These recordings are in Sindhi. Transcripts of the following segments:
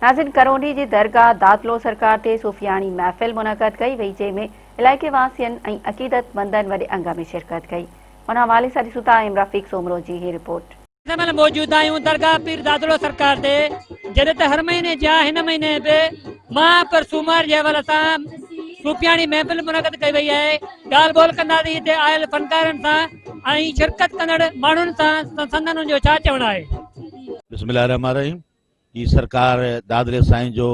ناظرين ڪرونڊي جي درگاهه دادلو سرڪار تي صوفياڻي محفل منعقد ڪئي وئي جنهن ۾ علائقي واسين ۽ عقيدتمندن وڏي انگ ۾ شرڪت ڪئي ان حوالي سان ڏسون ٿا ايم رفيق سومرو جي هي رپورٽ. هن مهل موجود آهيون درگاهه پير دادلو سرڪار تي جڏهن ته هر مهيني جيان هن مهيني به ماهه پر سومار جي حوالي سان صوفياڻي محفل منعقد ڪئي وئي آهي ڳالهه ٻولهه ڪنداسين هتي آيل فنڪارن سان ۽ شرڪت ڪندڙ ماڻهن سان ته سندن ان جو ڇا چوڻ آهي. بسم الله الرحمٰن الرحيم هي سرڪار دادلي سائين جو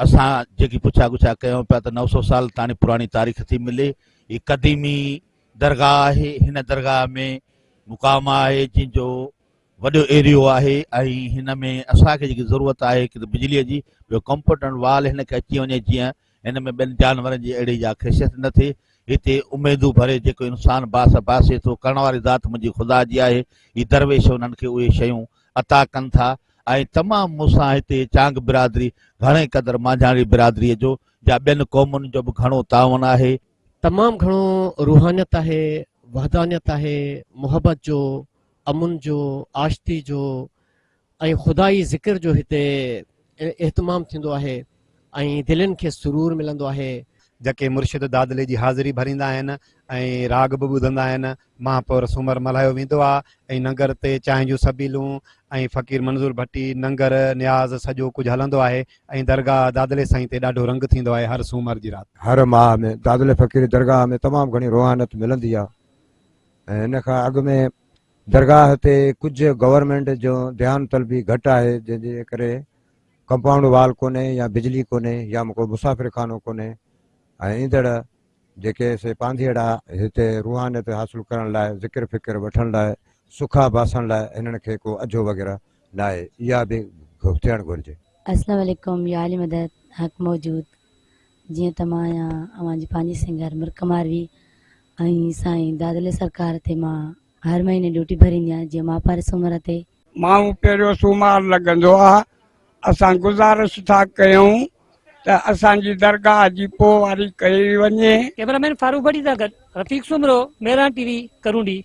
اسان جيڪي پڇا ڳڇا ڪيون پيا ته 900 سال تاڻي پراڻي تاريخ ٿي ملي هي قديمي درگاهه آهي هن درگاهه ۾ مقام آهي جنهن جو وڏو ايريو آهي ۽ هن ۾ اسان کي جيڪي ضرورت آهي هڪ ته بجلي جي ٻيو ڪمپاؤنڊ وال هن کي اچي وڃي جيئن هن ۾ ٻين جانورن جي اهڙي جا خيسيت نه ٿئي هتي اميدون ڀري جيڪو انسان باس باسي ٿو ڪرڻ واري ذات منهنجي خدا جي آهي هي درويش انهن کي اهي شيون عطا ڪن ٿا ۽ تمام مون سان هتي چانگ برادري گهڻي قدر مانجهاڻي برادري جو جا ٻين قومن جو به گهڻو تعاون آهي. تمام گهڻو روحانيت آهي، وحدانيت آهي، محبت جو، امن جو، آشتي جو ۽ خدائي ذڪر جو هتي اهتمام ٿيندو آهي ۽ دلين کي سرور ملندو آهي. جيڪي مرشد دادلي جي حاضري ڀريندا آهن ۽ راڳ به ٻڌندا آهن. مهاپور سومر ملهايو ويندو آ ۽ ننگر تي چانهه جون سبيلون ۽ فقير منظور ڀٽي، ننگر، نياز سڄو ڪجهه هلندو آهي ۽ درگاهه دادلي سائين تي ڏاڍو رنگ ٿيندو آهي هر سومر جي رات. هر ماهه ۾ دادلي فقير درگاهه ۾ تمام گهڻي روحانيت ملندي آ ۽ ان کان اڳ ۾ درگاهه تي ڪجهه گورنمينٽ جو ڌيان طلبي گهٽ آهي جنهن جي ڪري ڪمپائونڊ وال ڪونهي يا بجلي ڪونهي يا ڪو مسافر خانو ڪونهي ۽ ايندڙ جيڪي سي پانڌيئڙا هتي روحانيت حاصل ڪرڻ لاء ذڪر فڪر وٺڻ لاء سکا باسڻ لاء هنن کي ڪو اجهو وغيره ناهي اها به ٿيڻ گهرجي. اسلام عليڪم يا علي مدد حق موجود جيئن ته مان آهيان اوهان جي پنهنجي سنگر مرڪ ماروي ۽ سائين دادلي سرڪار تي مان هر مهيني ڊيوٽي ڀريندي آهيان جيئن ماهپاري سومر تي. ماڻهو پهريون سومار لڳندو آ اسان گذارش ٿا ڪيون ته اسان جي درگاهه جي پوئواري ڪئي وڃي. ڪئميرا مين فاروق ڀٽي سان گڏ رفيق سومرو، مهراڻ ٽي وي، ڪرونڊي.